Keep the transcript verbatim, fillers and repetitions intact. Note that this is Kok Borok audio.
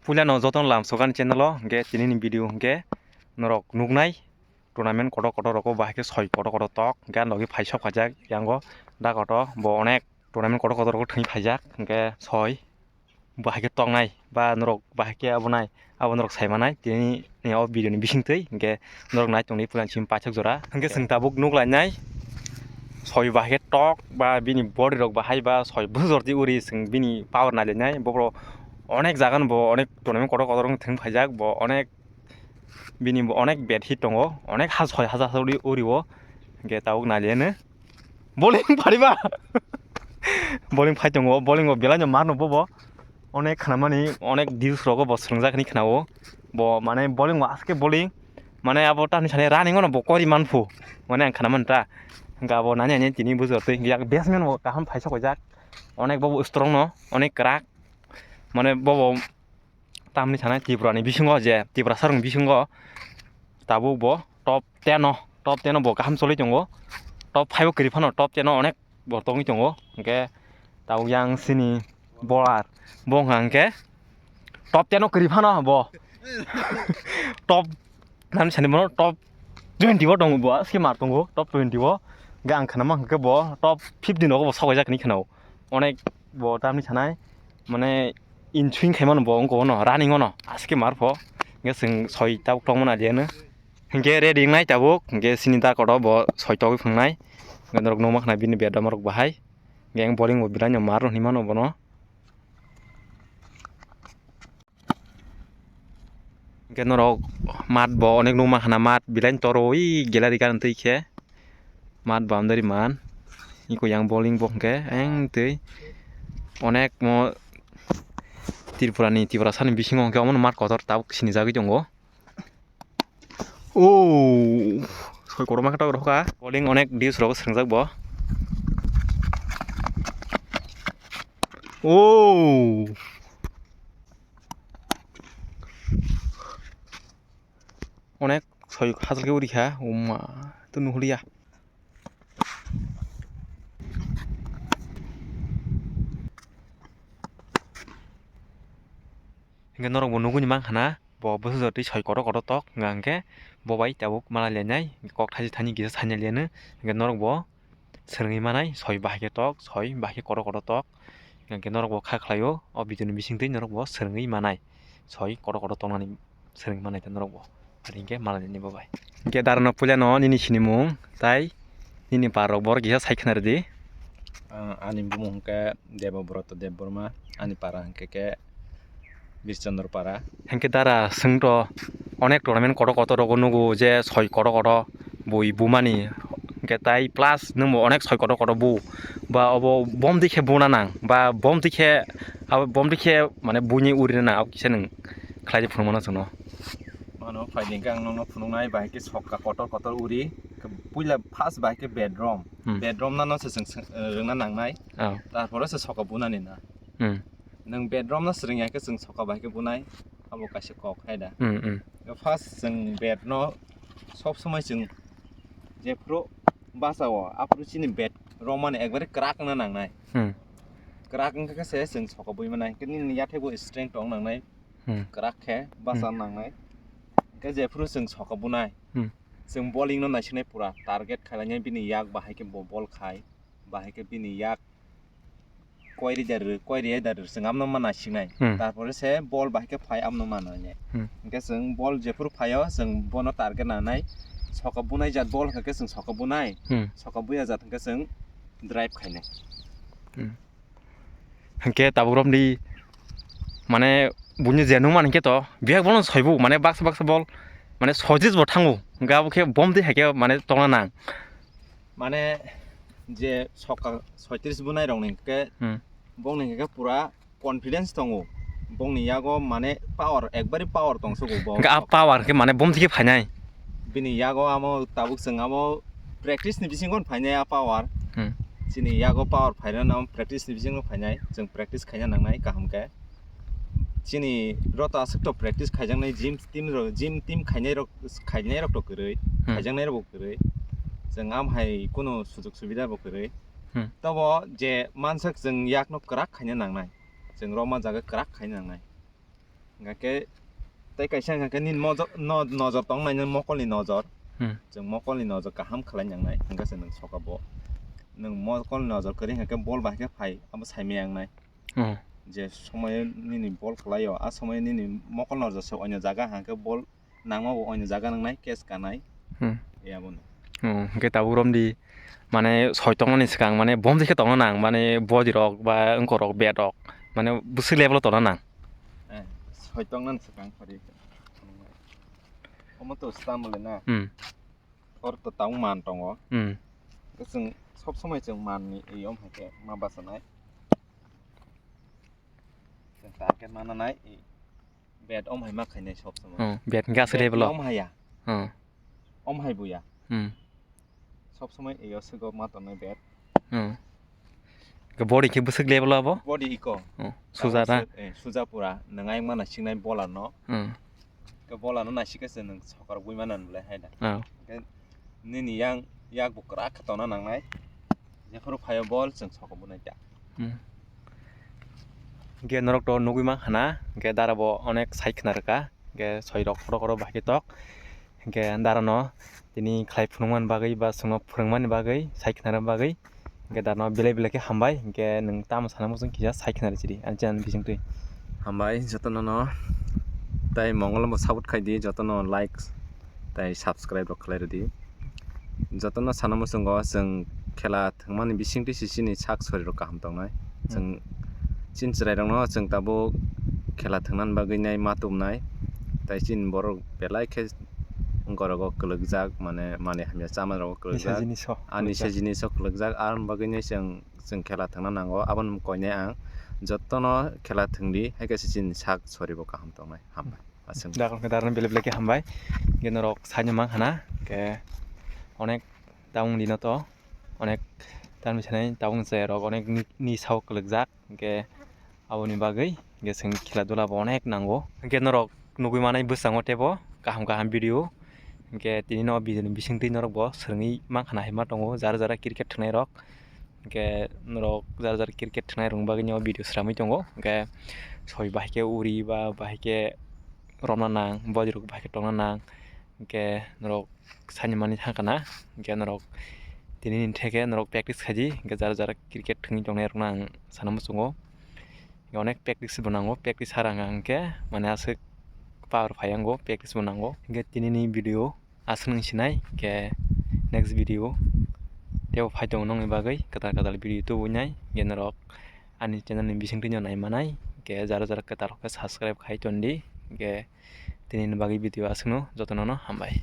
Puilano jotono lamsok ani channel o, hwnkhe tinini video hwnkhe norok nuknai tournament kotor kotor rogo bahai khe soi kotor kotor tok, hwnkhe ang logi phai sok khaijak yango da kotor bo onek tournament kotor kotor rogo thwngwi phaijak, hwnkhe soi bahai khe toknai ba norok bahai khe abo nai abo norok sai manai tini o video ni bisingtwi, hwnkhe norok nai tongdi puilani simi paithak jora. Hwnkhe chwng tabuk nuk lainai soi bahai khe tok ba bini body rok bahai ba soi bwsajor di uri chwng bini power nai lainai. Bobo onek jaga no bo onek tournament kotor kotor wng thwng phaijak, bo onek bini bo onek bad hit tongo, onek ha soi hajar uri uri o, hwnkhe tabuk nai lainai. Bowling phariba. Bowling phai tongo, bowling o belai no mar no bobo. Onek khnamani, onek deals rogo bo swrwngjak hinwi khnao. Bo mane bowling o aske bowling. Mane abo tamni sani running ono bo kori manphu. Mane ang khnamani ta. Hwnkhe abo nani ani tini bujor twi. Yak batsman bo kaham phaisa kojak. Onek bobo strong no, onek kwrak. Mane bobo tamni sanai Tripura ni bisingo je Tiprasa rokni bisingo tabuk bo top ten o, top ten o bo kaham choli tongo, top five o kwrwi phano top ten o onek bo tongwi tongo, hwnkhe tabuk yang sini bowler bo wngkha hwnkhe top ten o kwrwi phano bo top nani sani bono top twenty o tongo bo, aske mar tongo top twenty o, hwnkhe ang khnama hwnkhe bo top fifteen rogo bo sokaijak hinwi khnao, onek bo tamni sanai mane in swing khaimano bo wngkha ono running ono aske mar pho, hwnkhe chwng soi tabuk tongmani aliano, hwnkhe ready wngnai tabuk, hwnkhe sini da koto bo soi togwi phungnai, hwnkhe norok nukma khna bini bedom rok bahai, hwnkhe bowling bo belai no mar hinwi mano bono. Hwnkhe norok mat bo onek nukma khna, mat belai toro oi gallery gana twi khe mat boundary man. Iko yang bowling bo hwnkhe eng twi onek mo Tripura ni, Tiprasa ni bisingo hwnkhe omono mat kotor tabuk sinijagwi tongo. O soi kotorma khe tabuk rwkha. Bowling onek deals rok swngjak bo. O onek soi hachal khe uri kha, o ma, to nuhliya. Hwnkhe norok bo nugwi ni mankha na, bo bwsajor twi soi kotor kotor tok, hwnka hwnkhe bo bai tabuk malai lainai, kok thaisi thani kisa sainai lianw, hwnkhe norok bo swrwngwi manai, soi bahai khe tok, soi bahai khe kotor kotor tok, hwnkhe norok bo kha khlaio, o video ni bisingtwi norok bo swrwngwi manai, soi kotor kotor toknani swrwngwi manai norok bo. Ari hwnkhe malai ni bo bai. Hwnkhe dara no puila no nini sinimung tai nini par rok borok kisa sai khna rwdi. Ah, ani bumung hwnkhe Debobroto Debbarma, ani para hwnkhe khe Birchandra para. Hwnkhe dara swng to onek tournament kotor kotor rogo nugo je soi kotor kotor bui bumani, hwnkhe tai plus nwng bo onek soi kotor kotor bu ba obo bomtwi khe buna nang ba bomtwi khe abo bomtwi khe mane buini uri nang abo kisa nwng khlai phunukmano chwngno. Mano phaidi hwnkhe ang nokno phunuknai bahai khe sokka kotor kotor uri, puila first bahai khe bedroom, Hmm. bedroom nano se chwng swng-, rwngna nangnai, Oh. tarpore se sokka bunani na. Hmm. Nwng bedroom no swrwngya khe chwng sokka bahai khe bunai, abo kaisa kok hai da. Hmm, hmm. First chwng bed no sob somoi chwng jephru basa o, aphuru chini bed romani ekbare kwrak wngna nangnai. Hmm. Kwrak wngkha khe se chwng sokka bui manai, hwnkhe nini yathai bo strength tong nangnai. Hmm. Kwrak khe basa Hmm. nangnai. Hwnkhe jephru chwng sokka bunai, Hmm. chwng bowling no naisiknai pura target khailai bini yak bahai khe bo ball khai, bahai khe bini yak koi ri da rw, koi ri da rw, chwng amno ma naisiknai. Hmm. Tarpore se ball bahai khe phai amno ma nainai. Hmm. Hwnkhe chwng ball jephru phaio, chwng bono target nanai. Sokka bunai jat ball hwnkhe chwng sokka bunai. Hmm. Sokka buya jat hwnkhe chwng drive khainai. Hmm. Hwnkhe tabuk romdi mane buini je nukmani hwnkhe to bihak bono soibu mane baksa baksa ball mane sojis bo thango. Hwnkhe abo khe bomtwi hai khe mane tongna nang. Mane je sokka soitris bunai rokni hwnkhe Hmm. bongni hwnkhe pura confidence tongo. Bongni yago mane power, ekbari power tongsogo bo. Hwnkhe a power khe mane bomtwi khe phainai. Bini yago amo tabuk chwng amo practice ni bisingo phainai a power. Hmm. Chini yago power phainai amo practice ni bisingo phainai. Chwng practice khaina nangnai kaham khe. Chini rota aswk to practice khaijaknai gym team rok, gym team khainai rok, khainai rok to kwrwi, Hmm. khaijaknai rok bo kwrwi. Chwng am hai kunu sujok subida bo kwrwi. Hmm. Tobo je mansak chwng yakno kwrak khaina nangnai. Chwng roma jaga kwrak khaina nangnai. Hingkha khe tei kaisa hingkha khe nini mojo-, no-, nojor tong nai, nini mokolni nojor. Hmm. Chwng mokolni nojor kaham khlai nangnai, hingkha se nwng soka bo. Nwng mokolni nojor kwrwi hingkha khe bol bai khe phai, abo sai maya wngnai. Hmm. Je somoyo nini bol kwlaio, a somoyo nini mokol nojor se oino jaga hingkha khe bol nangma bo oino jaga nangnai, catch kanai. Hmm. Ya bono. Hmm, hingkhe tabuk romdi, mane soi tongmani swkang, mane bomjai khe tongna nang, mane body rok ba wngkor rok, bat rok, mane bwswk level o tongna nang. Eh, soi tongmani swkang pari. Omo to stamle na. Hmm. Or to tang man tongo. Hmm. Chwng sob somoi chwng man ni ei om hai khe ma bachanai. Chwng target mana nai, ei bat om hai ma khainai sob somoi. Hmm, bat hingkhe aswk level o. Om haya. Hmm. Om hai buya. Hmm. Sob somoi ei o swgo ma tongnai bat. Hmm. Ke body khe bwswk level o abo? Body iko. Hmm. Suja na? Bwswk, eh, suja pura. Nwngai ma nasingnai bowler no. Hmm. Ke bowler no nasik khe se nwng sokar bui mana nw le hai da. Oh. Ke nini yang yak bo kwrak khe tongna nangnai. Jephuru phaio bol chwng sokar bunai ta. Hmm. Hingke norok to nugui mankha na, hingke dara bo onek sai khna rwkha, hingke soi rok khoro khoro bahai khe tok, hingke dara no tini khlai phunukmani bagwi ba chwngno phwrwngmani bagwi sai khna rwna bagwi, hingke dara no belai belai khe hambai, hingke nwng tamo sana muchung kisa sai khna rw sidi ani channel ni bisingtwi. Hambai jotono no, tei mongol bo support khai di, jotono like tei subscribe rok khlai rw di. Jotono sana muchungo chwng khela thwngmani bisingtwi se chini sak sori rok kaham tongnai. Hmm. Chwng chini chwrai rokno chwng tabuk khela thwngna bagwi nai ma tubnai. Tai chini borok belai khe wngkor rogo kwlwkjak, mane manwi hamya chama rogo kwlwkjak. Nisa jinis o kwlwkjak. Ah, nisa jinis o kwlwkjak. Ar bagwi nai chwng, chwng khela thwngna nango. Aboni mung koinai ang jotono khela thwngdi, hai khe se chini sak sori bo kaham tongnai. Hambai. Aswk. Dakol khe darani belai belai khe hambai. Hingke norok saino mankha na, hingke onek tabuk dino to onek tamni sanai tabuk je rok onek ni, ni sao kwlwkjak, hingke aboni bagwi hingke chwng khela dula bo onek nango. Hingke norok nugui manai bwskango teibo kaham kaham video, hingke tini no video ni bisingtwi norok bo swrwngwi mankha na hai ma tongo, jara jara cricket thwngnai rok. Hingke norok jara jara cricket thwngnai rok bagwi no video sramwi tongo. Hingke soi bahai khe uri ba bahai khe romna nang, body rok bahai khe tongna nang. Hingke norok saini mani thangkha na, hingke norok tini ni theke norok practice khaidi, hingke jara jara cricket thwngwi tongnai rokno ang sana muchungo. Hingke onek practice bo nango, practice harang hingke mane aswk power phai ango, practice bo nango. Hingke tini ni video aswk nung sinai, hingke next video teibo phai tongo nongni bagwi kwtal kwtal video tubui nai, hingke norok ani channel ni bisingtwi no nai manai, hingke jara jara kwtal khe subscribe khai tondi, hingke tini ni bagwi video aswk no jotono no hambai.